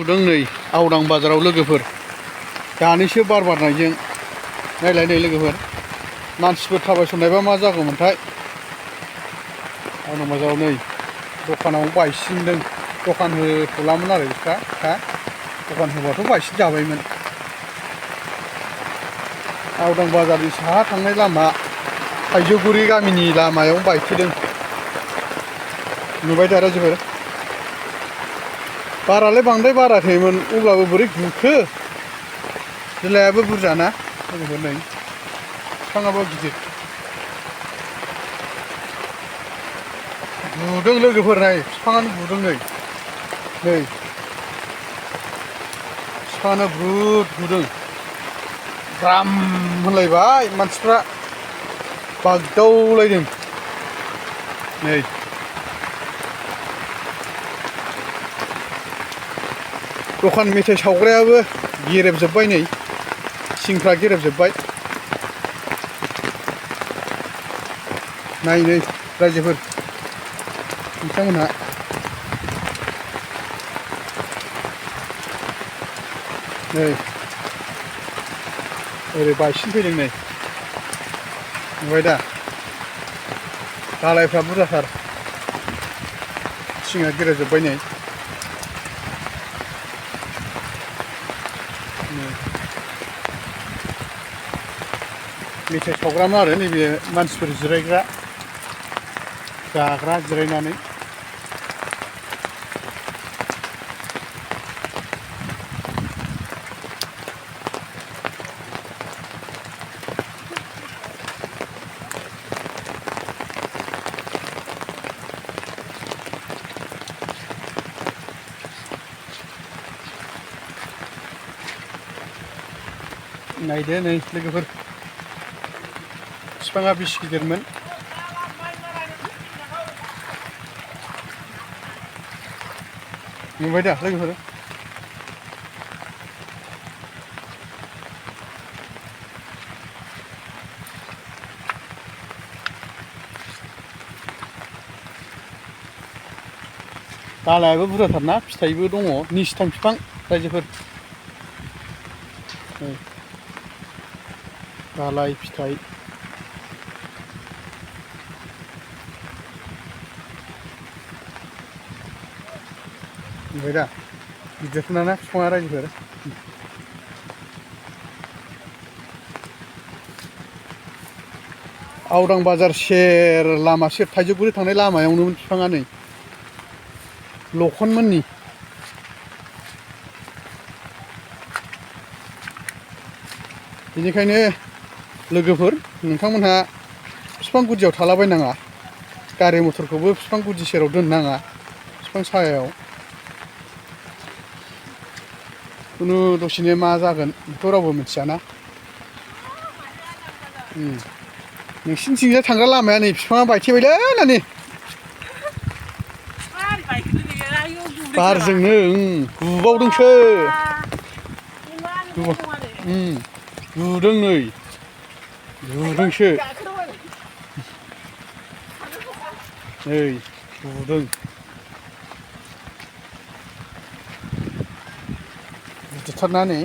आवदों नै आवदां बाजाराव लोगोफोर दानिसो बार बारनायजों नायलाय नै लोगोफोर मानसिफोर थाबायसननायबा मा जागौमोनथाय आवदां बाजाराव नै दखानाव बायसिनदों दखान होथ'लामोन आरो बिस्रा दखान होबाथ' बायसिन जाबायमोन आवदां बाजारनि साहा थांनाय लामा थाइजौगुरि गामिनि लामायाव बायथेदों नुबाय दा रायजोफोर बारालाय बांद्राय बाराखैमोन अब्लाबो बोरै गुखो बिलाइआबो बुरजाना लोगोफोर नै बिफाङाबो गिदिर गुदों लोगोफोर नाय बिफाङानो गुदों नै बिफाङानो ब्रुद गुदों ग्राम होनलायबाय मानसिफ्रा बागदावलायदों नै दखान मेथाइ सावग्रायाबो गेरेबजोब्बाय नै सिंफ्रा गेरेबजोब्बाय नाय नै रायजोफोर बिथांमोनहा नै ओरै बायसिन फैदों नै नुबाय दा दालायफ्रा बुरजाथार सिङा गेरेबजोब्बाय नै मेथाइ सावग्रामोन आरो नैबे मानसिफोर जिरायग्रा जाग्रा जिरायनानै नायदो नै लोगोफोर बिफाङा बेसे गिदिरमोन नुबाय दा लोगोफोर दालायाबो बुरजाथारना फिथाइबो दङ निस्थां बिफां रायजोफोर दालाय फिथाइ नुबाय दा गिदिरथारना बिफाङा रायजोफोर आवदां बाजार सेर लामा सेर थाइजौगुरि थांनाय लामायावनोमोन बिफाङा नै लखनमोननि बेनिखायनो लोगोफोर नोंथांमोनहा बिफां गुदियाव थालाबायनाङा गारि मथरखौबो बिफां गुदि सेराव दोननाङा बिफां सायायाव खुनु दसेनो मा जागोन बेखौ रावबो मिथियाना नोंसिनिथिंजाय थांग्रा लामाया नै बिफाङा बायथेबायलै नानि बारजोंनो गुबावदोंसो गुदों नै गुदोंसो नै गुदों गिदिरथारना नै